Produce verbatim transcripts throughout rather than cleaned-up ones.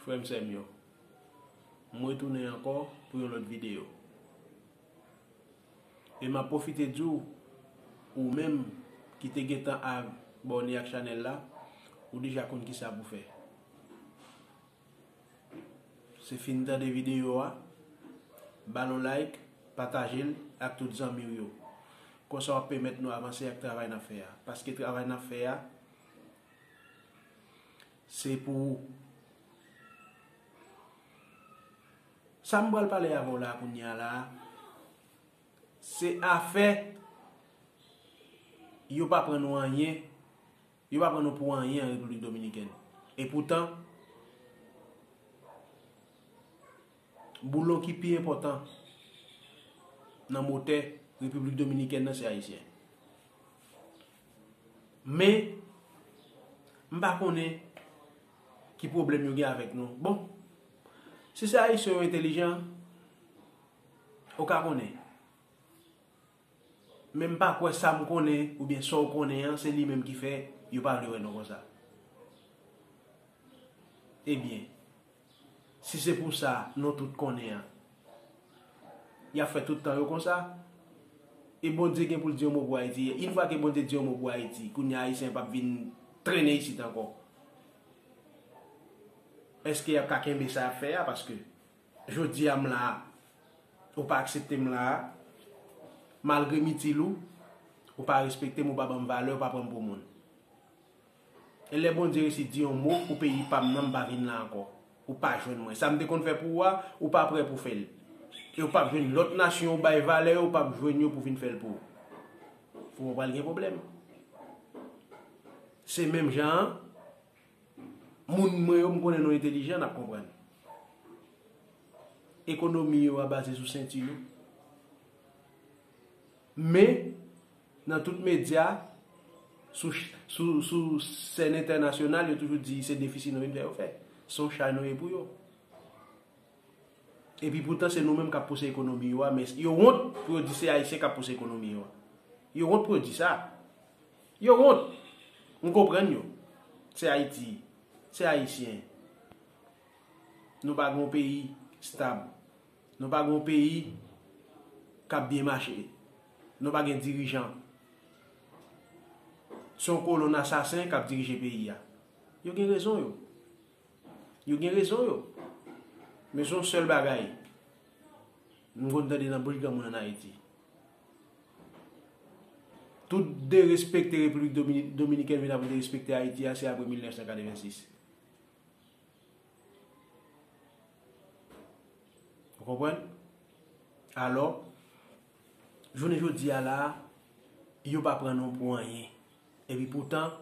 Frè m, sè m yo, m retounen ankò pou yon lòt videyo. E m ap pwofite di w, ou menm ki te gentan abòne ak chanèl la, ou deja konn kisa pou fè. Se fin tande videyo a, ba l yon like, pataje l ak tout zanmi w yo. Konsa w ap pèmèt nou avanse ak travay n ap fè a. Paske travay n ap fè a, se pou ou. Sa m pral pale avè w la kounye a la, se afè yo pa pran nou anyen, yo pa pran nou pou anyen an Repiblik Dominikèn. Epoutan, boulon ki pi enpòtan nan motè Repiblik Dominikèn nan se Ayisyen. Men, m pa konnen ki pwoblèm yo gen avèk nou. Bon, si se Ayisyen yo entèlijan, ou ka konnen. Men m pa kwè sa m konnen oubyen sa w konnen an, se li menm ki fè yo pa vle wè nou konsa. Ebyen, si se pou sa nou tout konnen an, y ap fè tout tan yo konsa. E Bondye gen pou l di yon mo pou Ayiti. Yon fwa ke Bondye di yon mo pou Ayiti, kounye a Ayisyen p ap vin trennen isit ankò. Èske y ap ka kenbe sa y ap fè a? Paske jodi a m la a, ou pa aksepte m la a, malgre m itil ou, ou pa respekte m, ou pa ban m valè, ou pa pran m pou moun. E lè Bondye resi di yon mo pou peyi pa m nan, m pa vin la ankò. Ou pa jwenn mwen. Sa m te konn fè pou ou a, ou pa prè pou fè l. E ou p ap jwenn lòt nasyon ou bay valè yo, ou p ap jwenn yo pou vin fè l pou ou. Pou mwen pral gen pwoblèm. Se menm jan an, moun mwen yo, m konnen nou entèlijan, n ap konprann. Ekonomi yo a baze sou senti nou. Men, nan tout medya, sou, sou, sou sèn entènasyonal, yo toujou di se defisi nou vin fè yo fè. Se yon chay nou ye pou yo. Epi poutan se nou menm k ap pouse ekonomi yo a, men yo wont pou yo di se Ayisyen k ap pouse ekonomi yo a. Yo wont pou yo di sa. Yo wont. M konprann yo. Se Ayiti. Se Ayisyen. Nou pa gen yon peyi stab. Nou pa gen yon peyi k ap byen mache. Nou pa gen dirijan. Se yon kolonn asasen k ap dirije peyi a. Yo gen rezon yo. Yo gen rezon yo. Men se yon sèl bagay m konn tande nan bouch granmoun ann Ayiti. Tout derespekte Repiblik Domini-, Dominikèn vin apre derespekte Ayiti a, se apre mil nèf san katrevensis. Ou konprann? Alò, jounen jodi a la a, yo pa pran nou pou anyen. Epi poutan,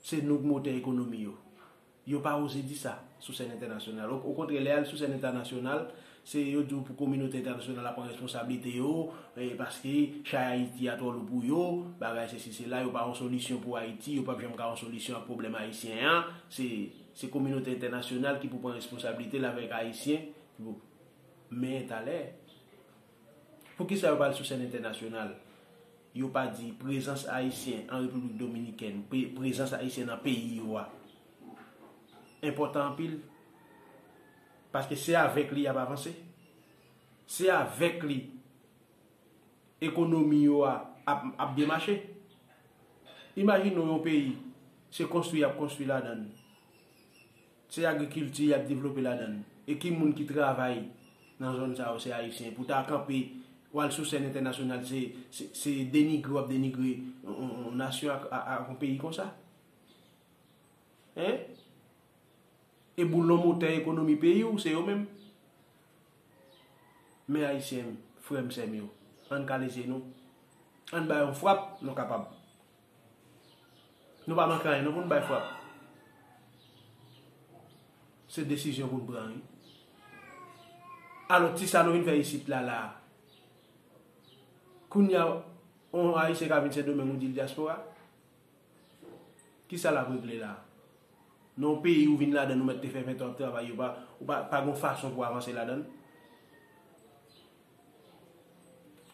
se nou k motè ekonomi yo. Yo pa oze di sa sou sèn entènasyonal. O, okontrè, lè y al sou sèn entènasyonal, se yo di w pou kominote entènasyonal la pran responsablite yo, e, paske chay Ayiti a twò lou pou yo, bagay sesi sela, yo pa yon solisyon pou Ayiti, yo p ap janm ka yon solisyon ak pwoblèm ayisyen an. Se, se kominote entènasyonal ki pou pran responsablite l avèk Ayisyen ki pou Men talè, poukisa yo pa al sou sèn entènasyonal? Yo pa di prezans ayisyen an Repiblik Dominikèn, pre-, prezans ayisyen nan peyi yo a enpòtan anpil. Paske se avèk li y ap avanse. Se avèk li ekonomi yo a ap, ap byen mache. Imajine w yon peyi, se konstwi y ap konstwi ladan l. Se agrikilti y ap devlope ladan l. E ki moun ki travay nan zòn sa yo, se ayisyen. Pou ta kanpe, w al sou sèn entènasyonal, se, se, se denigre w ap denigre yon, yon, yon nasyon ak, ak, ak yon peyi konsa. Hein? E boulon motè ekonomi peyi w, se yo menm. Men ayisyen m, frè m, sè m yo, ann kale je nou. Ann bay yon frap, nou kapab. Nou pa manke anyen non pou n bay frap. Se desizyon pou n pran, wi. Alò, ti sa nou vin fè isit la, la a. Kounye a, yon ayisyen ka vin Sendomeng, ou di l dyaspora? Kisa l ap regle la? Nan yon peyi ou vin ladan l, ou mèt te fè ven tan w ap travay, yo pa, ou pa, pa gen fason pou avanse ladan l.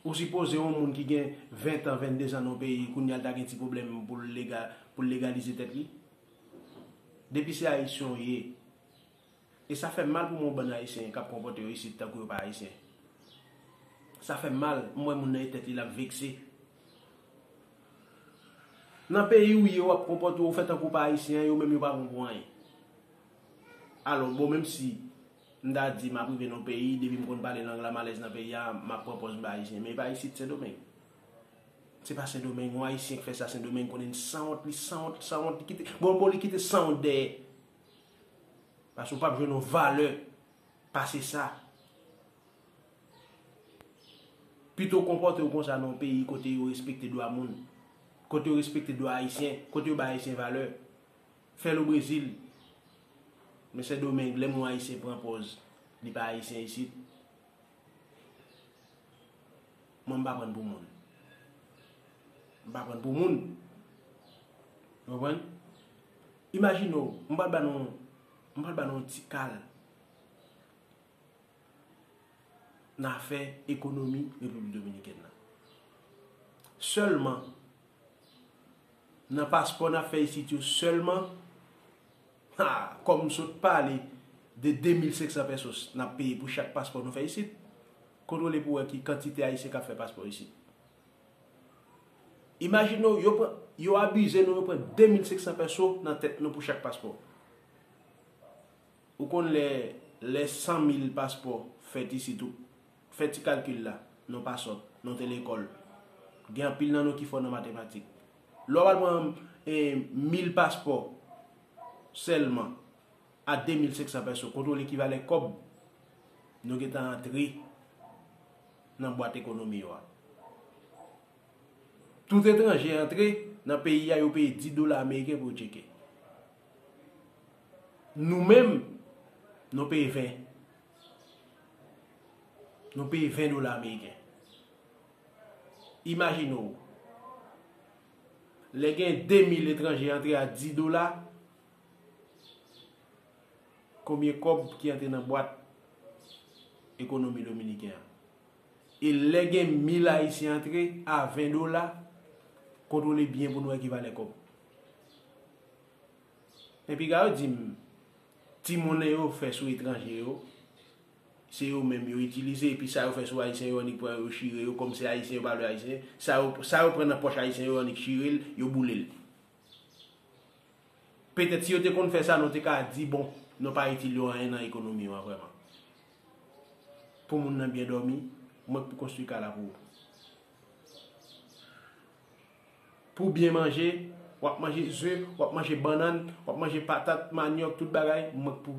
Ou sipoze yon moun ki gen ven tan, venndezan nan yon peyi, kounye a l ta gen ti pwoblèm pou l lega-, pou l legalize tèt li? Depi se ayisyen w ye, E sa fè m mal pou mwen bann Ayisyen k ap konpòte yo isit tankou yo pa Ayisyen. Sa fè m mal, m wè moun nan e tèt li l ap vekse. Nan peyi w ye, w ap konpòte w, w fè tankou w pa Ayisyen, yo menm yo pa bon pou anyen. Alò, bon, menm si m ta di m ap rive nan yon peyi, depi m konn pale lang la, m alèz nan peyi a, m ap pran pòz m pa Ayisyen. Men e pa isit, Sendomeng. Se pa Sendomeng, yon Ayisyen k fè sa Sendomeng konnen l sanwont, li sanwont, sanwont, li kite, bon, bon, li kite sanwont dèyè. Paske w p ap jwenn yon valè pase sa. Pito w konpòte w konsa nan yon peyi kote yo respekte dwa moun, kote yo respekte dwa Ayisyen, kote yo bay Ayisyen valè. Fè l o Brezil. Men Sendomeng, lè m wè yon Ayisyen pran pòz li pa Ayisyen isit, mwen m pa pran l pou moun. M pa pran l pou moun. Ou konprann? Imajine w, m pral ba nou, m pral ba nou yon ti kal nan afè ekonomi Repiblik Dominikèn nan. Sèlman, nan paspò n ap fè isit yo sèlman, ha, kòm m sot pale de de mil senk san pesos n ap peye pou chak paspò nou fè isit, kontwole pou wè ki kantite Ayisyen k ap fè paspò isit. Imajine w, yo pran, yo abize nou, yo pran de mil senk san peso nan tèt nou pou chak paspò. Ou konn lè, lè san mil paspò fèt isit, ou fè ti kalkil la, nou pa sòt, nou te lekòl. Gen anpil nan nou ki fò nan matematik. Lè w al pran, eh, mil paspò sèlman a de mil senk san peso, kontwole ki valè kòb nou gentan antre nan bwat ekonomi yo a. Tout etranje antre nan peyi a, yo peye dis dola ameriken pou yo tcheke. Nou menm, nou peye ven. Nou peye ven dola ameriken. Imajine w, lè gen de mil etranje antre a dis dola, konbyen kòb ki antre nan bwat ekonomi dominiken an? E lè gen mil Ayisyen antre a ven dola, kontwole byen pou n wè ki valè kòb. Men piga yo di m, ti monnen yo fè sou etranje yo, se yo menm yo itilize, epi sa yo fè sou Ayisyen yo annik pran yo chire yo, kòm se Ayisyen yo pa vle Ayisyen, sa yo, sa yo pran nan pòch Ayisyen yo annik chire l, yo boule l. Petèt si yo te konn fè sa, nou te ka di, bon, nou pa itil yo anyen nan ekonomi yo a vrèman. Pou moun nan byen dòmi, mwen k pou konstwi kay la pou ou. Pou byen manje, w ap manje ze, w ap manje bannann, w ap manje patat, manyòk, tout bagay, mwen k pou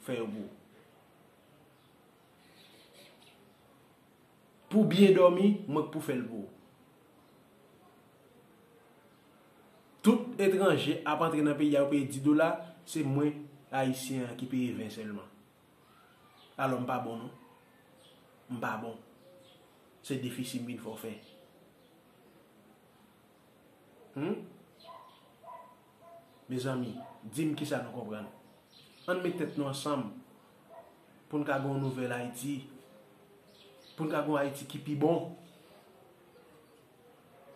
fè yo pou ou. Pou byen dòmi, mwen k pou fè l pou ou. Tout etranje ap antre nan peyi a, yo peye dis dola, se mwen, Ayisyen an, ki peye ven sèlman. Alò, m pa bon, non. M pa bon. Se defisi m vin fè w fè. Hmm? Mezanmi, di m kisa nou konprann. Ann met tèt nou ansanm pou n ka gen yon nouvèl Ayiti, pou n ka gen yon Ayiti ki pi bon.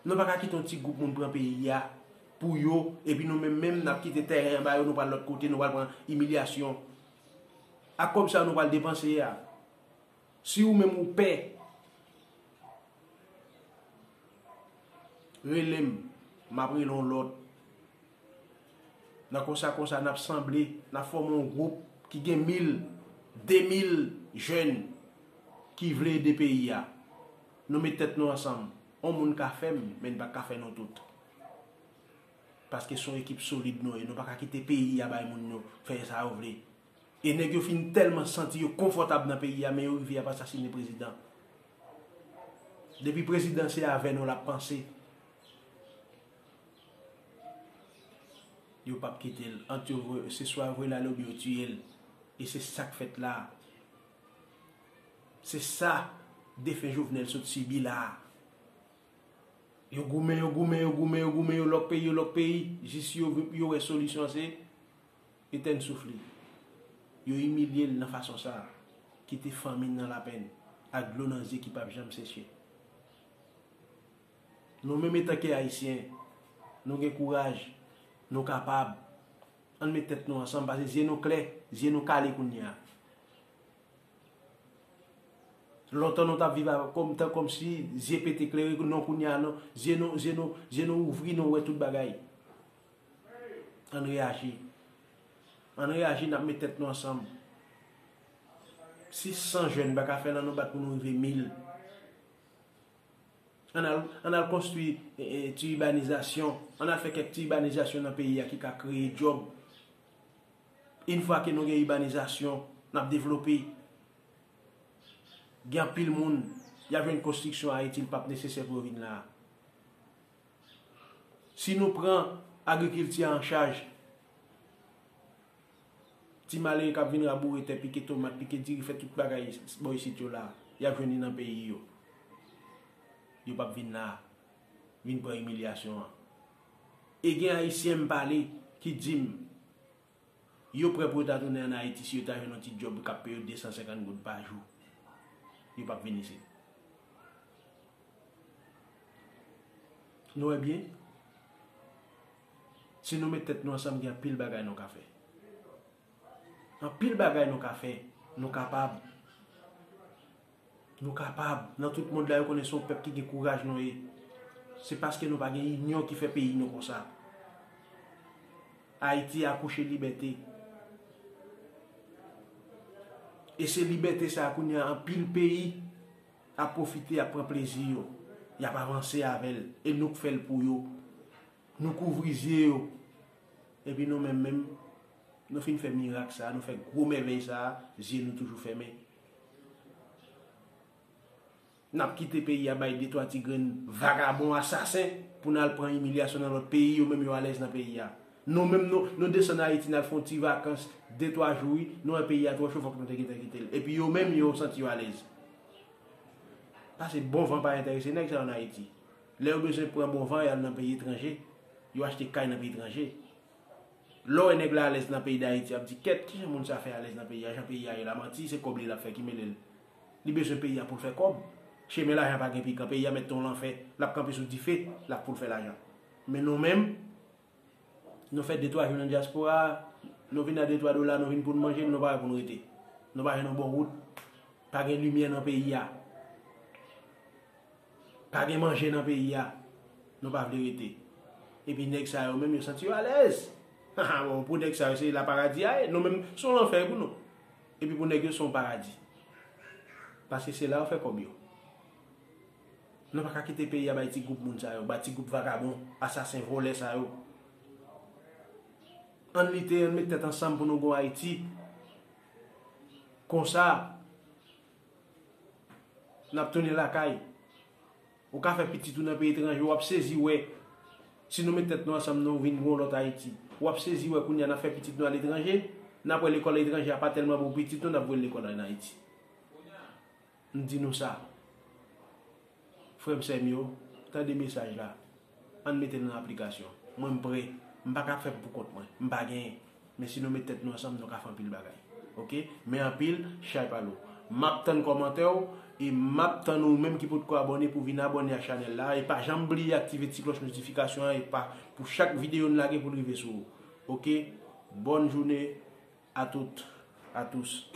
Nou pa ka kite yon ti gwoup moun pran peyi a pou yo, epi nou menm menm n ap kite tèren an ba yo, nou pral lòt kote, nou pral pran imilyasyon. Ak kòb sa yo nou pral depanse a, si ou menm ou pè, rele m, m ap rele yon lòt. Nan konsa konsa, n ap sanble, n ap fòme yon gwoup ki gen mil, de mil jèn ki vle ede peyi a. Nou met tèt nou ansanm. Yon moun ka fè m, men n pa ka fè nou tout. Paske se yon ekip solid nou ye. Nou pa ka kite peyi a bay moun yo fè sa yo vle. E nèg yo fin tèlman santi yo konfòtab nan peyi a, men yo rive y ap asasinen prezidan. Depi prezidan se avè nou l ap panse, yo p ap kite l. Ant yo vre, se swa yo voye l ale oubyen yo tiye l. E se sa k fèt la a. Se sa defen Jovenel sot sibi la a. Yo goumen, yo goumen, yo goumen, yo goumen, yo lòk peyi, yo lòk peyi, jis yo, yo wè solisyon an se etèn souf li. Yo imilye l nan fason sa a, kite fanmi l nan lapenn, ak dlo nan zye ki p ap janm seche. Nou menm etanke Ayisyen, nou gen kouraj, nou kapab. Ann met tèt nou ansanm, paske zye nou klè, zye nou kale kounye a. Lontan nou t ap viv a, kòm, tan kòmsi zye pete klere, non, kounye a, non, zye nou, zye nou, zye nou ouvri, nou wè tout bagay. Ann reyaji. Ann reyaji, n ap met tèt nou ansanm. Si san jèn pa ka fè l, ann nou bat pou nou rive mil. Ann al, ann al konstwi, e, e, ti ibanizasyon. Ann al fè kèk ti ibanizasyon nan peyi a ki ka kreye djòb. Yon fwa ke nou gen ibanizasyon, n ap devlope. Gen anpil moun, y ap jwenn konstriksyon Ayiti, li p ap nesesè pou yo vin la a. Si nou pran agrikilti a an chaj, ti malere k ap vin raboure tè, pike tomat, pike diri, fè tout bagay bò isit yo la, y ap jwenn li nan peyi yo. Yo p ap vin la a, vin pran imilyasyon an. E gen Ayisyen m pale ki di m, yo prè pou yo ta tounen ann Ayiti si yo ta jwenn yon ti djòb k ap peye yo de san senkant goud pa jou. Yo p ap vin isit. Nou wè byen? Si nou met tèt nou ansanm, gen anpil bagay nou ka fè. Anpil bagay nou ka fè. Nou kapab. Nou kapab. Nan tout mond la, yo konnen se yon pèp ki gen kouraj nou ye. Se paske nou pa gen inyon ki fè peyi nou konsa. Ayiti akouche libète. E se libète sa a kounye a anpil peyi ap pwofite, ap pran plezi yo. Y ap avanse avè l. E nou k fè l pou yo. Nou kouvri zye yo. Epi nou menm menm, nou fin fè mirak sa a, nou fè gwo mèvèy sa a, zye nou toujou fèmen. N ap kite peyi a bay de twa ti grenn vagabon asasen pou n al pran imilyasyon nan lòt peyi, yo menm yo alèz nan peyi a. Nou menm nou, nou desann Ayiti, n al fè yon ti vakans de twa jou, wi, nou wè peyi a twò cho, fòk nou te gentan kite l. Epi yo menm yo santi yo alèz. Paske bon van pa enterese nèg sa yo ann Ayiti. Lè yo bezwen pran bon van, y al nan peyi etranje, yo achte kay nan peyi etranje. Lè w wè nèg la alèz nan peyi Dayiti, y ap di, kèt, kijan moun sa fè alèz nan peyi a, jan peyi a ye la, manti, se kòb li l ap fè ki mele l. Li bezwen peyi a pou l fè kòb. Chemen lajan pa gen pikan, peyi a mèt te yon lanfè, l ap kanpe sou dife, l ap pou l fè lajan. Men nou menm, nou fè de twa jou nan dyaspora a, nou vin a de twa dola, nou vin pou n manje, nou pa wè pou n rete. Nou pa jwenn yon bon wout, pa gen limyè nan peyi a. Pa gen manje nan peyi a. Nou pa vle rete. Epi nèg sa yo menm, yo santi yo alèz. Bon, pou nèg sa yo, se la paradi a ye. Nou menm, se yon lanfè pou nou. Epi pou nèg yo, se yon paradi. Paske se la yo fè kòb yo. Nou pa ka kite peyi a bay ti gwoup moun sa yo, bay ti gwoup vagabon, asasen, vòlè sa yo. Ann lite, ann met tèt ansanm pou nou gon Ayiti. Konsa, n ap tounen lakay. Ou ka fè pitit ou nan peyi etranje, w ap sezi wè. Si nou met tèt nou ansanm, nou vin yon lòt Ayiti. W ap sezi wè kounye a n ap fè pitit nou aletranje, n ap wè lekòl etranje a pa tèlman bon pou pitit nou, n ap voye l lekòl ann Ayiti. M di nou sa. Frè m, sè m yo, tande mesaj la. Ann mete l nan aplikasyon. Mwen, m prè. M pa ka fè pou kont mwen. M pa genyen. Men si nou met tèt nou ansanm, nou ka fè anpil bagay. Oke? Men anpil, chay pa lou. M ap tann kòmantè w e m ap tann ou menm ki potko abòne pou vin abòne a chanèl la. E pa janm bliye aktive ti klòch notifikasyon an e pa pou chak videyo n lage pou l rive sou ou. Oke? Bonne journée à toutes, à tous.